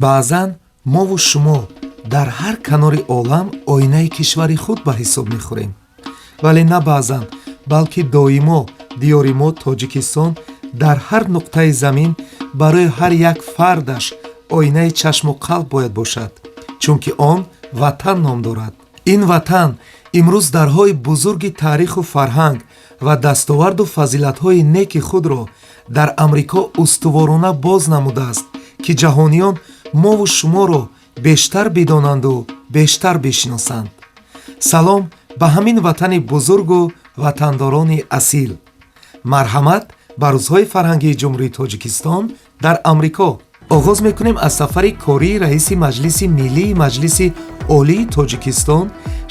Баъзан мову шумо дар ҳар канори олам оинаи кишвари худ ба ҳисоб мехӯрем, вале на баъзан, балки доимо диёри мо Тоҷикистон дар ҳар нуқтаи замин барои ҳар як фардаш оинаи чашму қалб бояд бошад, чунки он ватан ном дорад. Ин ватан имрӯз дарҳои бузурги таъриху фарҳанг ва дастоварду фазилатҳои неки худро дар Амрико устуворона боз намудааст, ки ҷаҳониён мову шуморо бештар бидонанду бештар бишиносанд. Салом ба ҳамин ватани бузургу ватандорони асил. Марҳамат ба Рӯзҳои фарҳангии Ҷумҳурии Тоҷикистон дар Амрико. Оғоз мекунем аз сафари кории раиси Маҷлиси Миллии Маҷлиси Олии Тоҷикистон,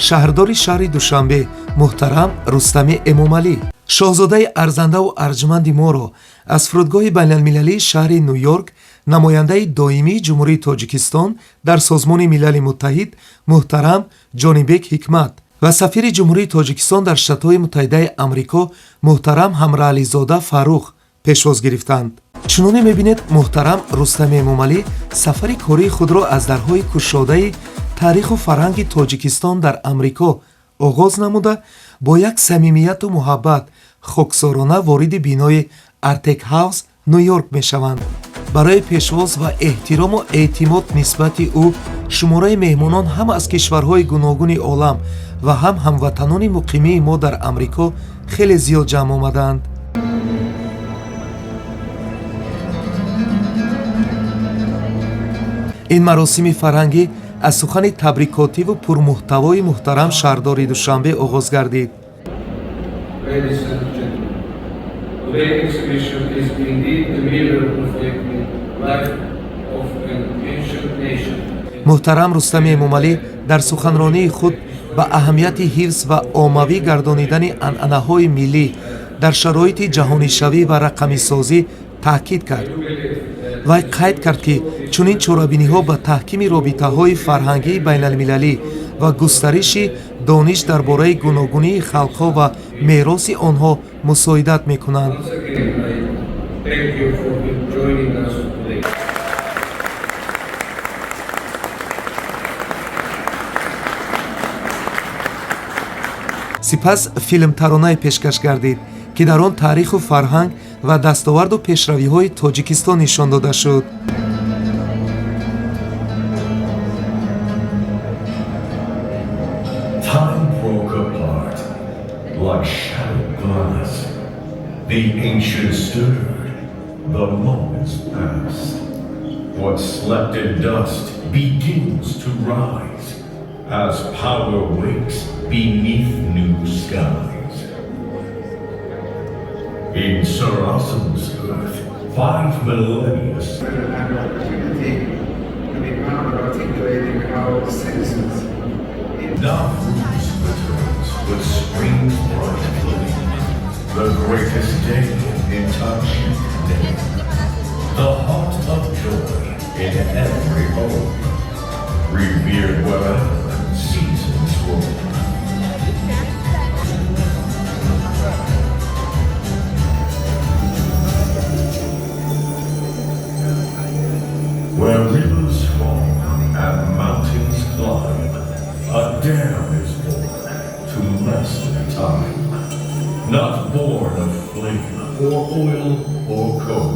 шаҳрдори шаҳри Душанбе муҳтарам Рустами Эмомалӣ. Шоҳзодаи арзандаву арҷманди моро аз фурудгоҳи байналмилалии шаҳри Ню-Йорк намояндаи доимии Ҷумҳурии Тоҷикистон дар Созмони Милали Муттаҳид муҳтарам Ҷонибек Ҳикмат ва сафири Ҷумҳурии Тоҷикистон дар Штатҳои Муттаҳидаи Амрико муҳтарам Ҳамраализода Фаррух пешвоз гирифтанд. Чуноне мебинед, муҳтарам Рустами Эмомалӣ сафари кории худро аз дарҳои кушодаи таъриху фарҳанги Тоҷикистон дар Амрико оғоз намуда, бо як самимияту муҳаббат хоксорона вориди бинои Артек Ҳаус, Ню-Йорк мешаванд. Барои пешвоз ва эҳтирому эътимод нисбати ӯ шумораи меҳмонон ҳам аз кишварҳои гуногуни олам ва ҳам ҳамватанони муқимии мо дар Амрико хеле зиёд ҷамъ омадаанд. Ин маросими фарҳангӣ аз сухани табрикотиву пурмуҳтавои муҳтарам шаҳрдори Душанбе оғоз гардид. Ladies and gentlemen, today's exhibition is indeed a mirror reflecting life of an ancient nation. Муҳтарам Рустами Эмомалӣ дар суханронии худ ба аҳамияти ҳифз ва оммавӣ гардонидани анъанаҳои миллӣ дар шароити ҷаҳонишавӣ ва рақамисозӣ таъкид кард. Вай қайд кард, ки чунин чорабиниҳо ба таҳкими робитаҳои фарҳангии байналмилалӣ ва густариши дониш дар бораи гуногунии халқҳо ва мероси онҳо мусоидат мекунанд. Once again, I thank you for joining us today. Сипас филмтаронае пешкаш гардид, ки дар он таъриху фарҳанг ва дастоварду пешравиҳои Тоҷикистон нишон дода шуд. Time broke apart like shattered glass. The ancient stirred, the moments passed. What slept in dust begins to rise as power wakes beneath new skies. In Sarasan's earth, 5 millennia and opportunity to be part of articulating our citizens. Nowruz returns with spring's bright flame. The greatest day in Tajik name. The heart of joy in every home. Revered wherever seasons roam. Where rivers fall and mountains climb, a dam is born to master time. Not born of flame or oil or coal,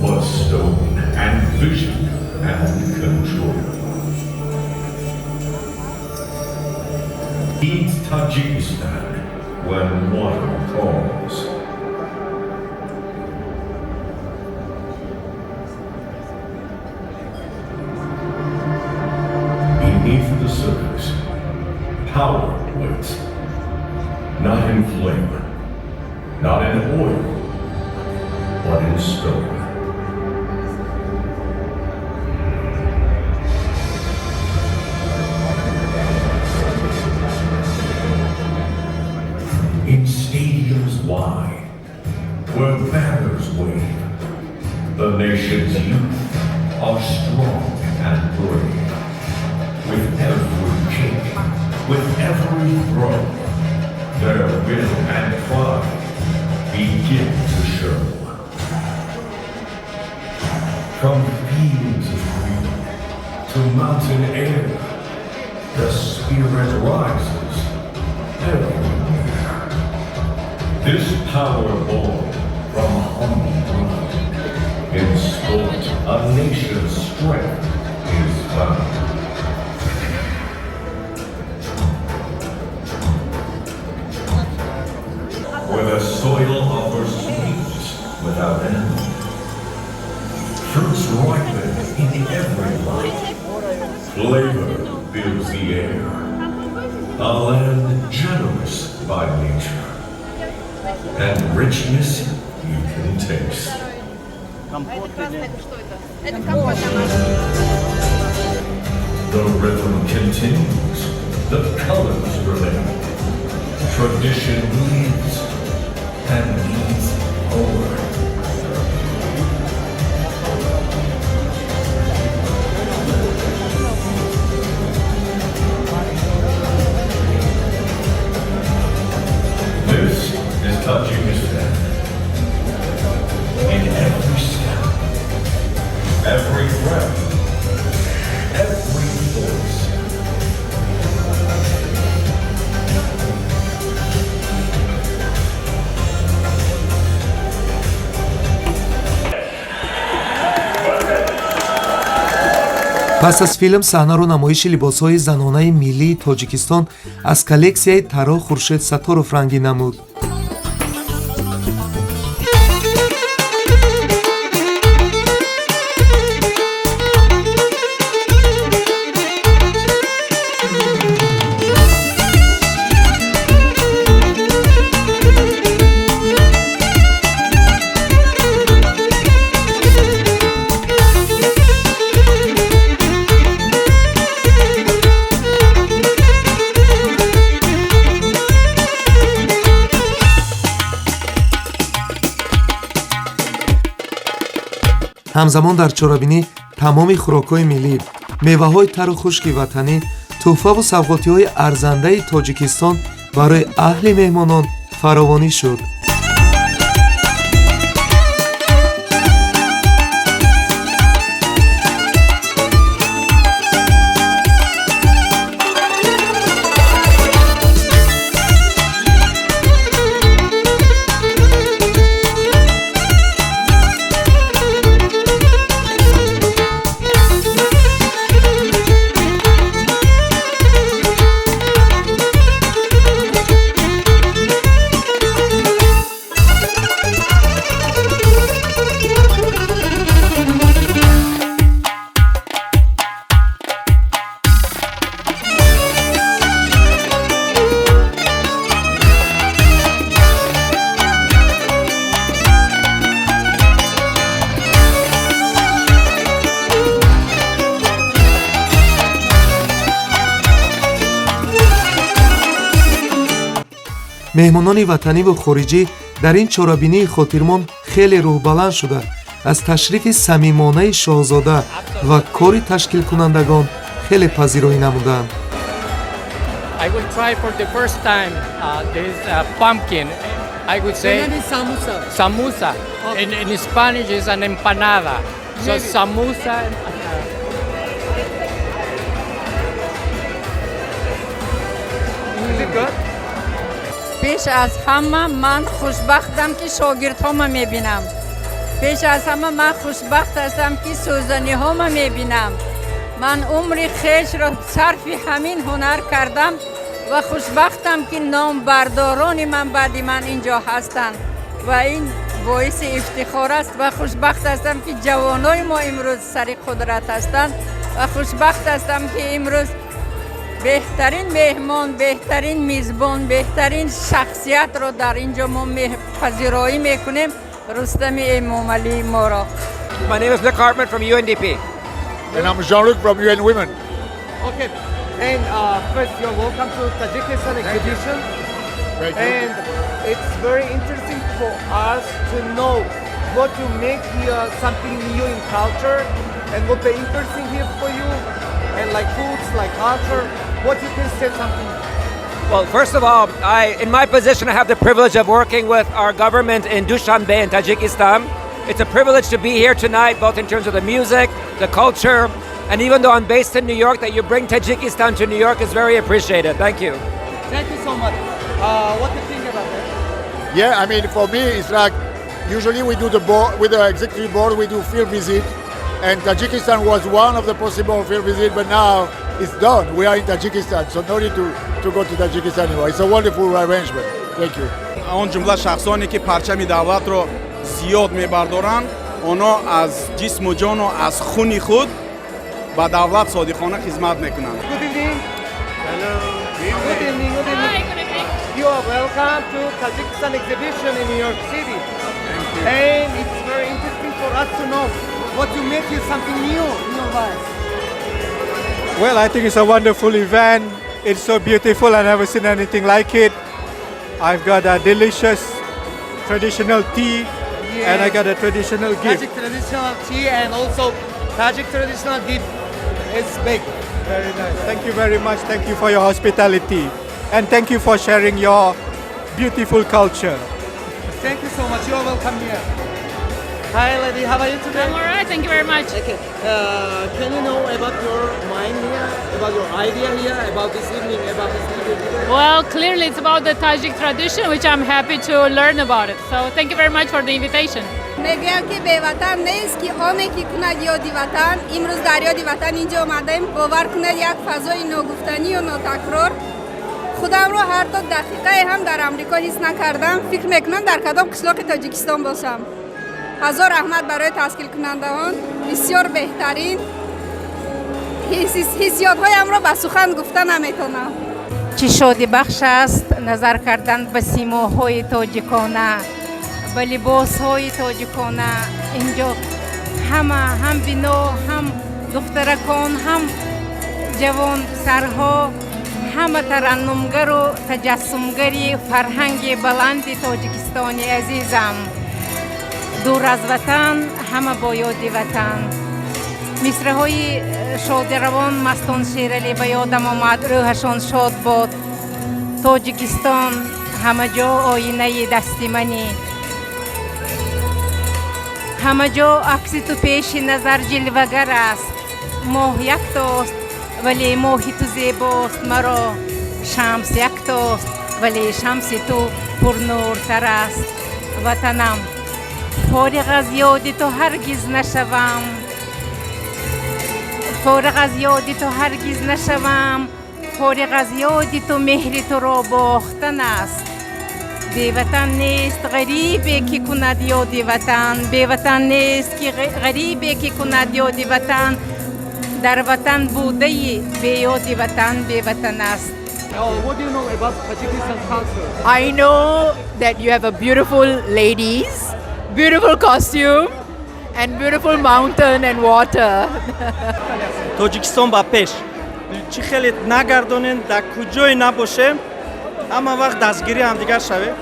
but stone and vision and control. Leads Tajikistan when water calls. Beneath the surface, power waits. Not in flame, not in oil, but in stone. In stadiums wide, where banners wave, the nation's youth are strong and brave. With every kick, with every throw, their will and pride begin to show. From fields of green to mountain air. The spirit rises everywhere. This power born from humble ground. In sport, a nation's strength is found. Where the soil offers sweetness without end. Fruits ripen in every light. Flavor fills the air. A land generous by nature. And richness you can taste. А это красное, что это? Это компот. The rhythm continues. The colors remain. Tradition lives and leads forward. This is Tajikistan. In every step, every breath, every voice. Пас аз филм саҳнаро намоиши либосҳои занонаи миллии Тоҷикистон аз коллексияи тарроҳ Хуршед Сатторов рангин намуд. Ҳамзамон дар чорабинӣ тамоми хӯрокҳои миллӣ, меваҳои тару хушки ватанӣ, тӯҳфаву савғотиҳои арзандаи Тоҷикистон барои аҳли меҳмонон фаровонӣ шуд. Меҳмонони ватаниву хориҷӣ дар ин чорабинии хотирмон хеле рӯҳбаланд шуда, аз ташрифи самимонаи шоҳзода ва кори ташкилкунандагон хеле пазироӣ намуданд. I will try for the first time this pumpkin. I would say Samosa. Samosa. In Spanish is an empanada. So Maybe. Samosa. Empanada. Is it good? Пеш аз ҳама ман хушбахтам, ки шогирдҳома мебинам. Пеш аз ҳама ман хушбахт ҳастам, ки сӯзаниҳома мебинам. Ман умри хешро сарфи ҳамин ҳунар кардам ва хушбахтам, ки номбардорони ман баъди ман ин ҷо ҳастанд ва ин боиси ифтихор аст. Ва хушбахт ҳастам, ки ҷавонои мо имрӯз сари қудрат ҳастанд ва хушбахт ҳастам, ки имрӯз беҳтарин меҳмон, беҳтарин мизбон, беҳтарин шахсиятро дар ин ҷо мо пазироӣ мекунем, Рустами Эмомалии моро. My name is Nick Hartman from UNDP. And I'm Jean-Luc from UN Women. Okay. And first, you're welcome to Tajikistan exhibition. Thank you. And it's very interesting for us to know what you make here, something new in culture, and what the interesting here for you, and like foods, like culture. What you can say something. Well, first of all, I, in my position, I have the privilege of working with our government in Dushanbe in Tajikistan. It's a privilege to be here tonight, both in terms of the music, the culture, And even though I'm based in New York, that you bring Tajikistan to New York is very appreciated. Thank you. Thank you so much. What do you think about that? Yeah, I mean, for me, it's like usually we do the board with the executive board, we do field visit, and Tajikistan was one of the possible field visit, but now it's done. We are in Tajikistan, so no need to go to Tajikistan anymore. It's a wonderful arrangement. Thank you. Он ҷумла шахсоне ки парчами давлатро зиёд мебардоранд, онҳо аз ҷисму ҷону аз хуни худ ба давлат содиқона хизмат мекунанд. Good evening. Hello. Good evening. Good evening. Hi, good evening. You are welcome to Tajikistan exhibition in New York City. Thank you. And it's very interesting for us to know what you make you something new in your life. Well, I think it's a wonderful event. It's so beautiful. I've never seen anything like it. I've got a delicious traditional tea and I got a traditional gift. Tajik traditional tea and also Tajik traditional gift is big. Very nice. Thank you very much. Thank you for your hospitality. And thank you for sharing your beautiful culture. Thank you so much. You are welcome here. Hi, lady. How are you today? I'm all right, thank you very much. Okay. Can you know about your mind here, about your idea here, about this evening, about this evening? Well, clearly it's about the Tajik tradition, which I'm happy to learn about it. So thank you very much for the invitation. Мегӯям, ки беватан нест, ки оне ки кунад ёди ватан. Имрӯз дар ёди ватан инҷо омадаем. Бовар кунед, як фазои ногуфтанию нотакрор. Худамро ҳатто дақиқае ҳам дар Амрико ҳис накардам. Фикр мекунам, дар кадом қишлоқи Тоҷикистон бошам. Ҳазор раҳмат барои ташкилкунандаон. Бисёр беҳтарин ҳиссиётҳоямро ба сухан гуфта наметонам. Чӣ шодибахш аст назар кардан ба симоҳои тоҷикона, ба либосҳои тоҷикона. Инҷо ҳама, ҳам бино, ҳам духтаракон, ҳам ҷавонписарҳо, ҳама тараннумгару таҷассумгари фарҳанги баланди Тоҷикистони азизам. Дур аз ватан, ҳама бо ёди ватан. Мисраҳои шодиравон Мастон Шералӣ ба ёдам омад, рӯҳашон шод бод. Тоҷикистон ҳама ҷо оинаи дасти манӣ, ҳама ҷо акси ту пеши назар ҷилвагар аст. Моҳ яктост, вале моҳи ту зебост маро, шамс яктост, вале шамси ту пурнуртар аст. Ватанам, фориғ аз ёди ту ҳаргиз нашавам, фориғ аз ёди ту ҳаргиз нашавам, фориғ аз ёди ту меҳри туро бохтан аст. Беватан нест ғарибе, ки кунад ёди ватан, беватан нест ки ғарибе, ки кунад ёди ватан. Дар ватан будаи беёди ватан беватан аст. Oh, what do you know about Tajikistan culture? I know that you have a beautiful ladies, beautiful costume, and beautiful mountain and water. Тоҷикистон ба пеш! Чӣ хеле нагардонем, дар куҷое набошем, ҳама вақт дастгирии ҳамдигар шавем.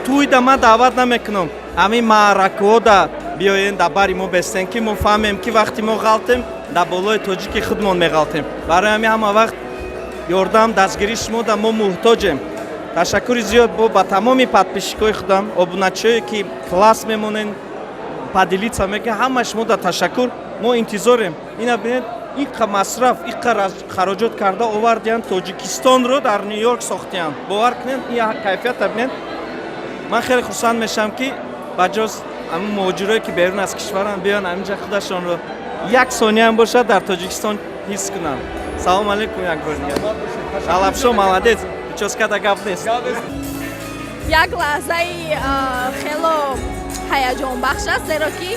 Тӯйда ман даъват намекунам, ҳамин маъракаҳода биёен, дар бари мо бестен, ки мо фаҳмем, ки вақти мо ғалтем, дар болои тоҷики худмон меғалтем. Барои ҳамин ҳама вақт ёрдам, дастгирии шумо да мо муҳтоҷем. Ташаккури зиёд бо ба тамоми подписчикои худам, обуначиое, ки класс мемонен, поделиться мекунед, ҳама шумо да ташаккур. Мо интизорем. Ина бинед, иққа масраф, иққа хароҷот карда овардиянд, Тоҷикистонро дар Ню Йорк сохтиянд. Бовар кунед, ин кайфията бинед. Ман хеле хурсанд мешавам, ки ба ҷоз ҳамин муҳоҷирое, ки берун аз кишваранд, биёянд ҳаминҷа, худашонро як сонияам бошад, дар Тоҷикистон ҳис кунанд. Салом алейкум як бор дигар. Алабшо молодец, прическада гап нест. Як лаҳзаи хело ҳаяҷонбахш аст, зеро ки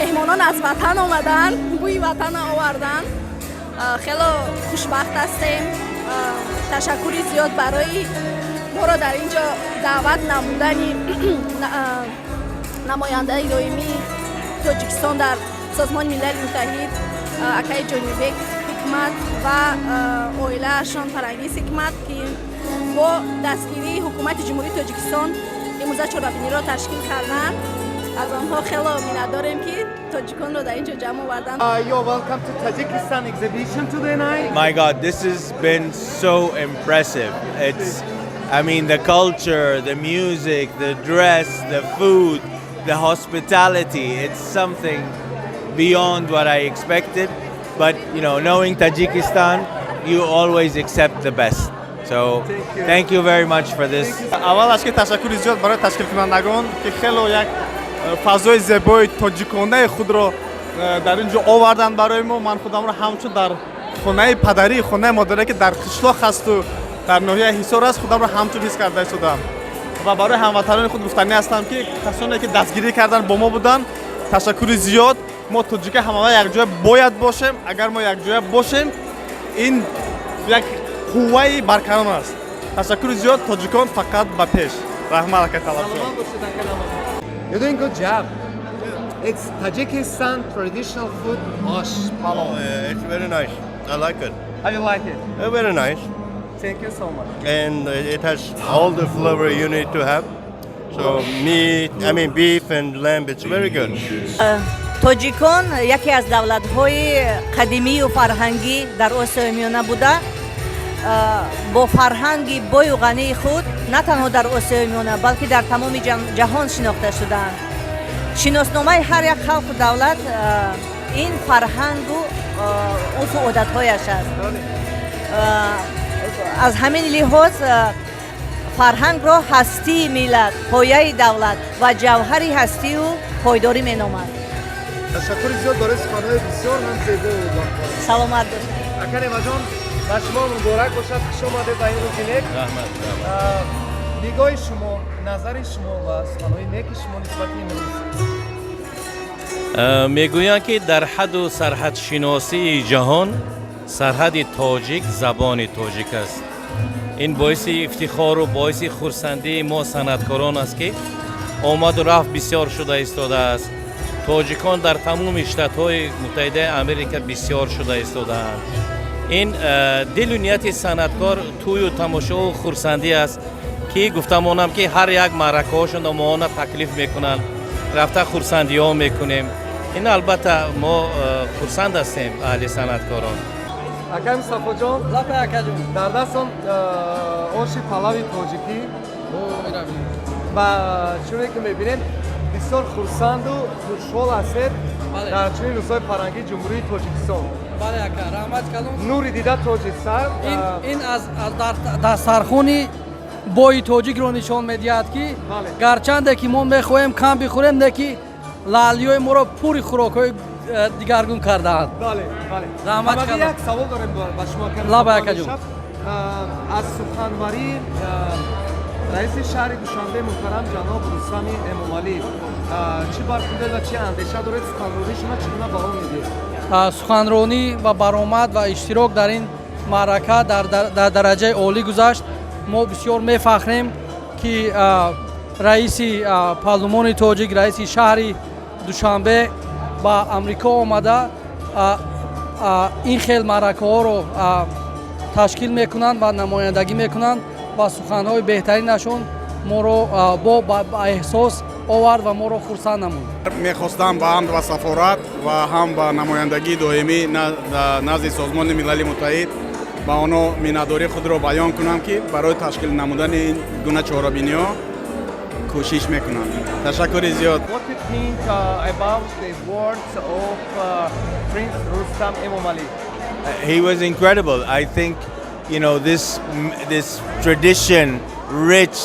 меҳмонон аз ватан омаданд, бӯи ватана оварданд. Хело хушбахт ҳастем. Ташаккури зиёд барои моро дар ин ҷо даъват намудани намояндаи доимии Тоҷикистон дар Созмони Милали Муттаҳид, акаи Ҷонибек Ҳикмат ва оилаашон Фарангиз Ҳикмат, ки бо дастгирии ҳукумати Ҷумҳурии Тоҷикистон имрӯза чорабиниро ташкил карданд. Аз онҳо хело миннатдорем, ки тоҷиконро дар ин ҷо ҷамъ оварданд. You're welcome to Tajikistan exhibition today night. My God, this has been so impressive. It's, I mean, the culture, the music, the dress, the food, the hospitality. It's something beyond what I expected. But knowing Tajikistan, you always accept the best. So thank you very much for this. Аввал ки ташаккури зиёд барои ташкилкунандагон, ки хело як фазои зебои тоҷиконаи худро дар ин ҷо оварданд барои мо. Ман худамро ҳамчун дар хонаи падарӣ, хонаи модаре, ки дар қишлоқ ҳасту дар ноҳияи Ҳисор аст, худамро ҳамчун ҳис карда истодам. Ва барои ҳамватанони худ гуфтанӣ ҳастам, ки касоне ки дастгирӣ карданд, бо мо буданд, ташаккури зиёд. Мо тоҷика ҳамава якҷоя бояд бошем. Агар мо якҷоя бошем, ин як қувваи баркарон аст. Ташаккури зиёд. Тоҷикон фақат ба пеш! Раҳмат, ака Талабҷон. You're doing good job. It's Tajikistan traditional food, osh palov. Oh, it's very nice. I like it. How you like it? Very nice. Thank you so much. And it has all the flavor you need to have. So meat, I mean beef and lamb, it's very good. Тоҷикон яке аз давлатҳои қадимию фарҳангӣ дар Осиёи Миёна буда, бо фарҳанги бою ғании худ на танҳо дар Осиёи Миёна, балки дар тамоми ҷаҳон шинохта шудаанд. Шиносномаи ҳар як халқу давлат ин фарҳангу урфу одатҳояш аст. Аз ҳамин лиҳоз фарҳангро ҳастии миллат, пояи давлат ва ҷавҳари ҳастию пойдорӣ меноманд. Ташаккури зиёд барои суханҳои бисёр ҳам зебо. Саломат бошед. Ака Немаҷон, ба шумо муборак бошад, хуш омадед ба ин рӯзи нек. Раҳмат. Нигоҳи шумо, назари шумо ва суханҳои неки шумо нисбати имрӯз. Мегӯянд, ки дар ҳадду сарҳадшиносии ҷаҳон сарҳади тоҷик забони тоҷик аст. Ин боиси ифтихору боиси хурсандии мо санъаткорон аст, ки омаду рафт бисёр шуда истодааст. Тоҷикон дар тамоми Штатҳои Муттаҳидаи Америка бисёр шуда истодаанд. Ин дилу нияти санъаткор тӯю тамошову хурсандӣ аст, ки гуфта монам, ки ҳар як маъракаҳошонро моона таклиф мекунанд, рафта хурсандиҳо мекунем. Ин албатта мо хурсанд ҳастем, аҳли санъаткорон. Акай Мустафоҷон, дар дастон оши палави тоҷикӣ ва чуне ки мебинем, бисёр хурсанду хушҳол ҳастед дар чунин рӯзҳои фарҳангии Ҷумҳурии Тоҷикистон. Бале, ака, раҳмат калон. Нури дида, тоҷи сар. Ин аз дастархони бои тоҷикро нишон медиҳад, ки гарчанде ки мо мехоҳем кам бихӯрем, не ки лаълиҳои моро пури хӯрокҳои дигаргун кардаанд. Раҳмат. Як савол дорем ба шумо. Лаба, акаҷон. Аз суханварии раиси шаҳри Душанбе муҳтарам ҷаноб Рустами Эмомалӣ чӣ бархӯрдед ва чӣ андеша доред? Суханронии шумо чӣ гуна баҳо медиҳед? Суханронӣ ва баромад ва иштирок дар ин маърака дар дараҷаи олӣ гузашт. Мо бисёр мефахрем, ки раиси парлумони тоҷик, раиси шаҳри Душанбе ба Амрико омада, ин хел маъракаҳоро ташкил мекунанд ва намояндагӣ мекунанд ва суханҳои беҳтаринашон моро бо ба эҳсос овард ва моро хурсанд намуд. Мехостам ба ҳам ба сафорат ва ҳам ба намояндагии доимӣ назди Созмони Милали Муттаҳид ба онҳо миннатдории худро баён кунам, ки барои ташкил намудани ин гуна чорабиниҳо кӯшиш мекунанд. Ташаккури зиёд. What do you think about the words of Prince Rustam Emomali? He was incredible. I think this tradition, rich,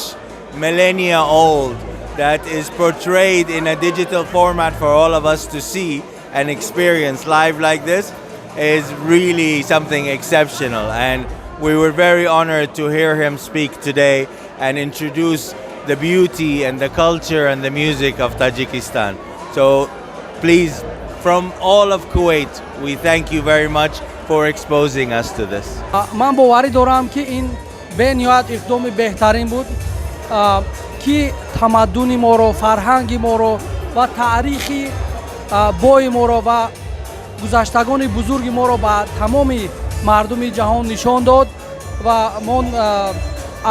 millennia old, that is portrayed in a digital format for all of us to see and experience live like this is really something exceptional. And we were very honored to hear him speak today and introduce the beauty and the culture and the music of Tajikistan. So please, from all of Kuwait, we thank you very much for exposing us to this. Ман боварӣ дорам, ки ин бениҳоят иқдоми беҳтарин буд, ки тамаддуни моро, фарҳанги моро ва таърихи бои моро ва гузаштагони бузурги моро ба тамоми мардуми ҷаҳон нишон дод. Ва мо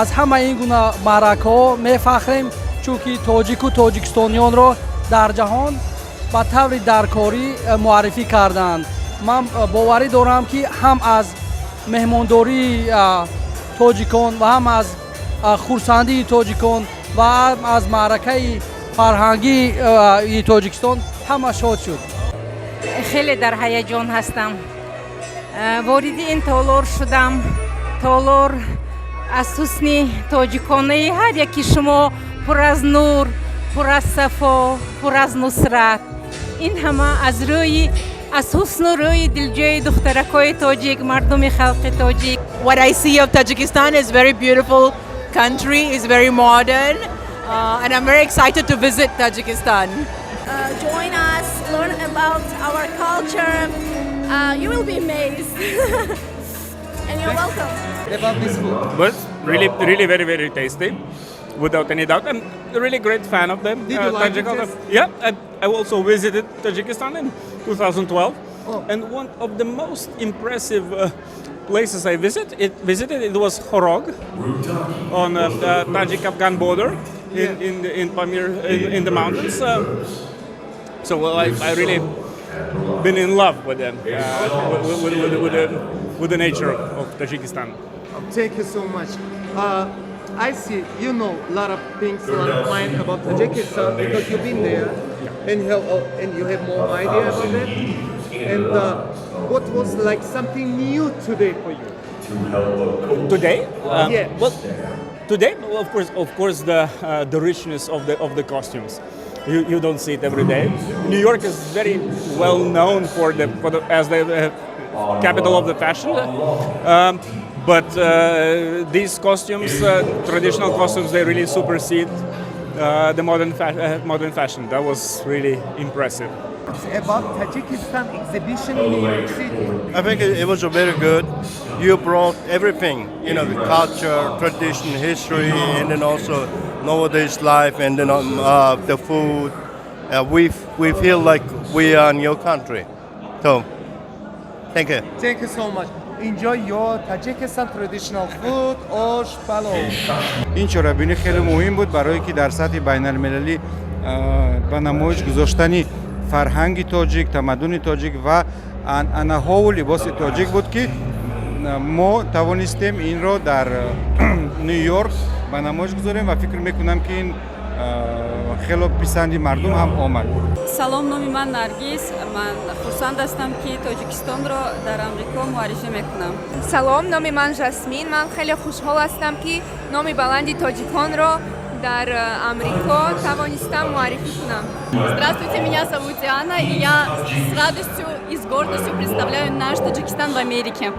аз ҳама ин гуна маъракаҳо мефахрем, чунки тоҷику тоҷикистониёнро дар ҷаҳон ба таври даркорӣ муаррифӣ карданд. Ман боварӣ дорам, ки ҳам аз меҳмондории тоҷикон ва ҳам аз хурсандии тоҷикон ва ҳам аз маъракаи фарҳангии Тоҷикистон ҳама шод шуд. Хеле дар ҳаяҷон ҳастам. Вориди ин толор шудам. Толор аз ҳусни тоҷиконаи ҳар яки шумо пур аз нур, пур аз сафо, пур аз нусрат. Ин ҳама аз рӯи аз ҳусну рӯи дилҷӯи духтаракҳои тоҷик, мардуми халқи тоҷик. What I see of Tajikistan is very beautiful country, is very modern, and I'm very excited to visit Tajikistan. Join us, learn about our culture. You will be amazed. And you're welcome. About this food. Was really, really very, very tasty, without any doubt. I'm a really great fan of them. Did you like Tajik it? Culture. Yeah, I also visited Tajikistan in 2012, and one of the most impressive places I visited it was Khorog on the Tajik-Afghan border in Pamir in the mountains. So well, I really been in love with them, with the nature of Tajikistan. Thank you so much. I see you know a lot of things, a lot of mind about Tajikistan because you've been there and you have more idea about that. And what was like something new today for you? Today? Yeah. Well, today, well, of course, the richness of the costumes. You don't see it every day. New York is very well known for the as the capital of the fashion. But these costumes, traditional costumes, they really supersede the modern fashion. That was really impressive. About Tajikistan exhibition in New York City. I think it was a very good. You brought everything, the culture, tradition, history, and then also nowadays life, and then the food. We feel like we are in your country. So, thank you. Thank you so much. Enjoy your Tajikistan traditional food, osh palov. Ин чорабинӣ хеле муҳим буд барое ки дар сатҳи байналмилалӣ ба намоиш гузоштани фарҳанги тоҷик, тамаддуни тоҷик ва анъанаҳову либоси тоҷик буд, ки мо тавонистем инро дар Ню Йорк ба намоиш гузорем ва фикр мекунам, ки ин хело писанди мардум ҳам омад. Салом, номи ман Наргиз. Ман хурсанд ҳастам, ки Тоҷикистонро дар Амрико муаррифӣ мекунам. Салом, номи ман Жасмин. Ман хеле хушҳол ҳастам, ки номи баланди тоҷиконро дар Амрико тавонистам муаррифӣ кунам. Здравствуйте, меня зовут Диана, и я с радостью и с гордостью представляю наш Таджикистан в Америке.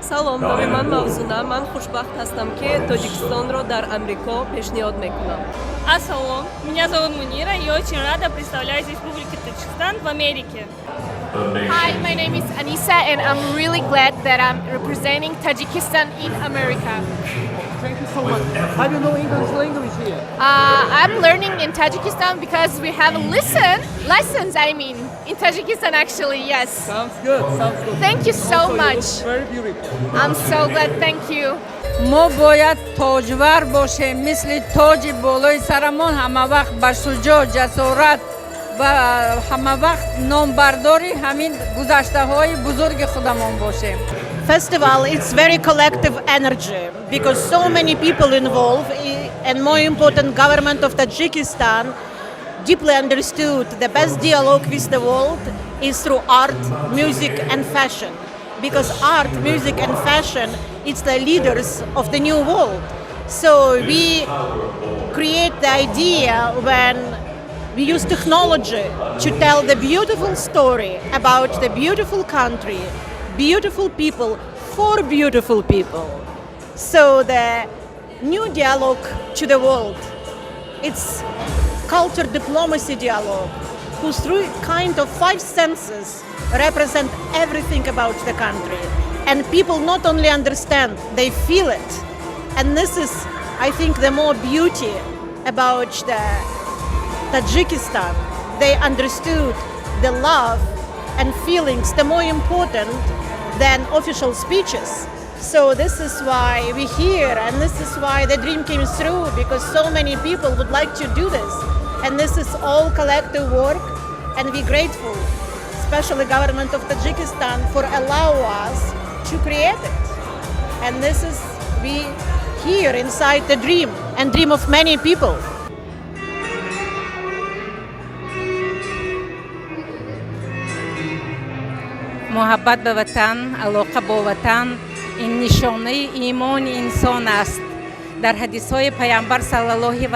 Салом, номи ман Мавзуна. Ман хушбахт ҳастам, ки Тоҷикистонро дар Амрико пешниҳод мекунам. Ассалом, меня зовут Мунира, и очень рада представлять Республику Таджикистан в Америке. Hi, my name is Anissa, and I'm really glad that I'm representing Tajikistan in America. Thank you so much. How do you know English language here? I'm learning in Tajikistan because we have listen lessons. I mean, in Tajikistan actually, yes. Sounds good. Sounds good. Thank you so Also, you much. Look very beautiful. I'm so glad. Thank you. Мо бояд тоҷвар бошем, мисли тоҷи болои сарамон ҳамавақт ба шуҷоъ, ҷасорат ва ҳамавақт номбардори ҳамин гузаштаҳои бузурги худамон бошем. Festival, it's very collective energy because so many people involved, and more important, government of Tajikistan deeply understood the best dialogue with the world is through art, music and fashion, because art, music and fashion, it's the leaders of the new world. So we create the idea when we use technology to tell the beautiful story about the beautiful country, beautiful people, for beautiful people. So the new dialogue to the world, it's culture diplomacy dialogue, whose through kind of five senses represent everything about the country. And people not only understand, they feel it. And this is, I think, the more beauty about the Tajikistan. They understood the love and feelings, the more important than official speeches. So this is why we're here, and this is why the dream came through, because so many people would like to do this. And this is all collective work, and we're grateful, especially government of Tajikistan, for allow us to create it. And this is we here inside the dream, and dream of many people. Муҳаббат ба ватан, алоқа бо ватан ин нишонаи имони инсон аст. Дар ҳадисҳои Паямбар саллаллоҳи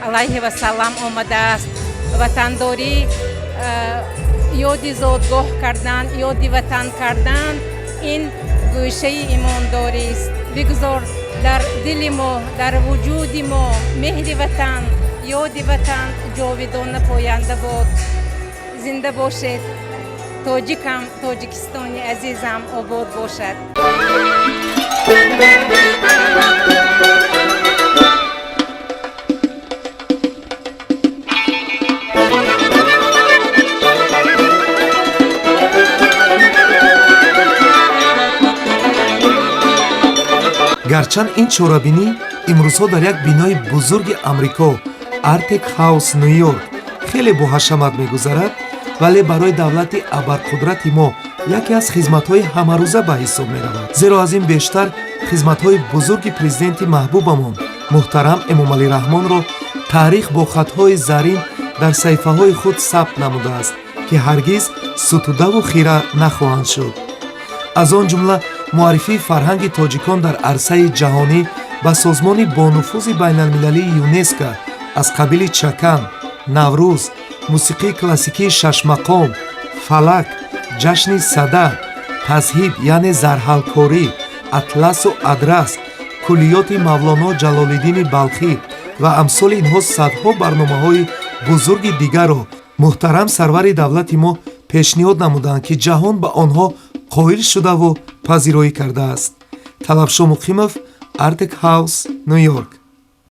алайҳи васаллам омадааст: ватандорӣ, ёди зодгоҳ кардан, ёди ватан кардан ин гӯшаи имондорист. Бигузор дар дили мо, дар вуҷуди мо меҳри ватан, ёди ватан ҷовидона поянда бод. Зинда бошед, тоҷикам, Тоҷикистони азизам обод бошад. Гарчанд ин чорабинӣ имрӯзҳо дар як бинои бузурги Амрико, Артек Хаус, Ню-Йорк, хеле боҳашамат мегузарад, вале барои давлати абарқудрати мо яке аз хизматҳои ҳамарӯза ба ҳисоб меравад, зеро аз ин бештар хизматҳои бузурги президенти маҳбубамон муҳтарам Эмомалӣ Раҳмонро таърих бо хатҳои зарин дар саҳифаҳои худ сабт намудааст, ки ҳаргиз сутудаву хира нахоҳанд шуд. Аз он ҷумла муаррифии фарҳанги тоҷикон дар арсаи ҷаҳонӣ ба созмони бонуфузи байналмилалии ЮНЕСКО аз қабили чакан, Наврӯз, мусиқии классикии шашмақом, фалак, ҷашни Сада, тазҳиб, яъне зарҳалкорӣ, атласу адрас, куллиёти Мавлоно Ҷалолиддини Балхӣ ва амсоли инҳо садҳо барномаҳои бузурги дигарро муҳтарам сарвари давлати мо пешниҳод намуданд, ки ҷаҳон ба онҳо қоил шудаву пазироӣ кардааст. Талабшо Муқимов, Артек Хаус, Ню-Йорк.